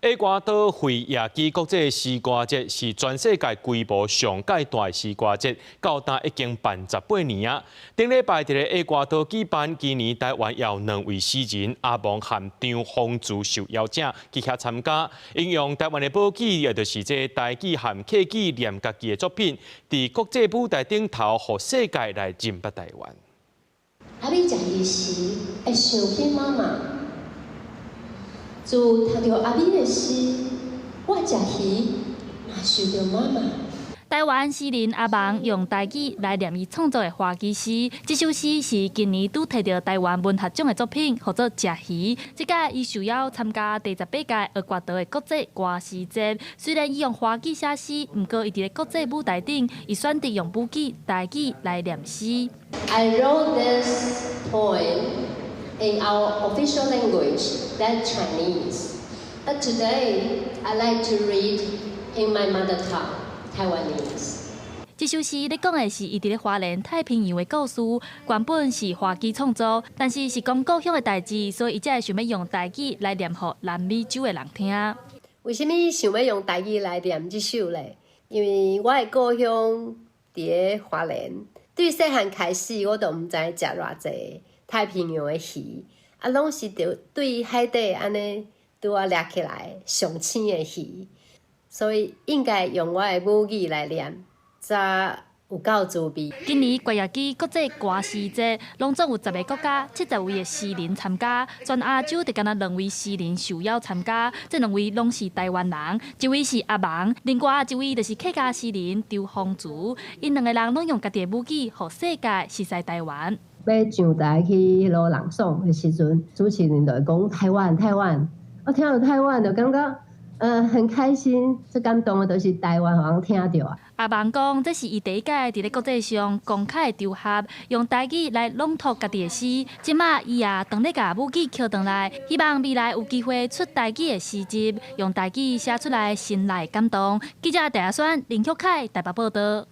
厄瓜多費耶基國際詩歌節是全世界規模上蓋大的詩歌節，到今已經辦18年啊。頂禮拜佇咧厄瓜多舉辦，今年台灣有兩位詩人阿芒和張宏慈受邀請去遐參加，𪜶用台灣的母語，也就是這台語和客語念家己的作品，佇國際舞台頂頭，予世界來認捌台灣。阿美食魚時會想起媽媽。自讀著阿美的詩，我食魚嘛想著媽媽。台灣詩人阿芒用台語來念伊創作的華語詩，這首詩是今年拄提著台灣文學獎的作品，號做《食魚》。這屆伊受邀參加第18屆厄瓜多的國際歌詩節。雖然伊用華語寫詩，毋過伊佇咧國際舞台頂，伊選擇用母語台語來念詩。 I wrote this poem in our official language, that Chinese. But today, I like to read in my mother tongue, Taiwanese. 這首詩咧講的是伊佇咧花蓮太平洋的故事，原本是華語創作，但是是講故鄉的代誌，所以伊才會想欲用台語來念予南美洲的人聽。為啥物想欲用台語來念這首咧？因為我的故鄉佇咧花蓮，對細漢開始我都毋知食偌濟太平洋的魚，啊，攏是著對海底按呢拄仔掠起來上鮮的魚，所以應該用我的母語來念，才有夠滋味。今年瓜耶基國際歌詩節，攏總有10個國家、70位的詩人參加，全亞洲就干焦兩位詩人受邀參加，這兩位攏是台灣人，一位是阿芒，另外一位就是客家詩人張宏慈。𪜶兩個人攏用家己的母語，予世界熟似台灣。欲上台去彼落朗誦的時陣，主持人就會講台灣，台灣。我聽著台灣就感覺很開心，最感動的就是台灣，予人聽著啊。阿芒講，這是伊第一屆佇咧國際上公開的場合，用台語來朗讀家己的詩。這馬伊也當咧共母語抾轉來，希望未來有機會出台語的詩集，用台語寫出來心內感動。記者鄭亞選、林旭凱台北報導。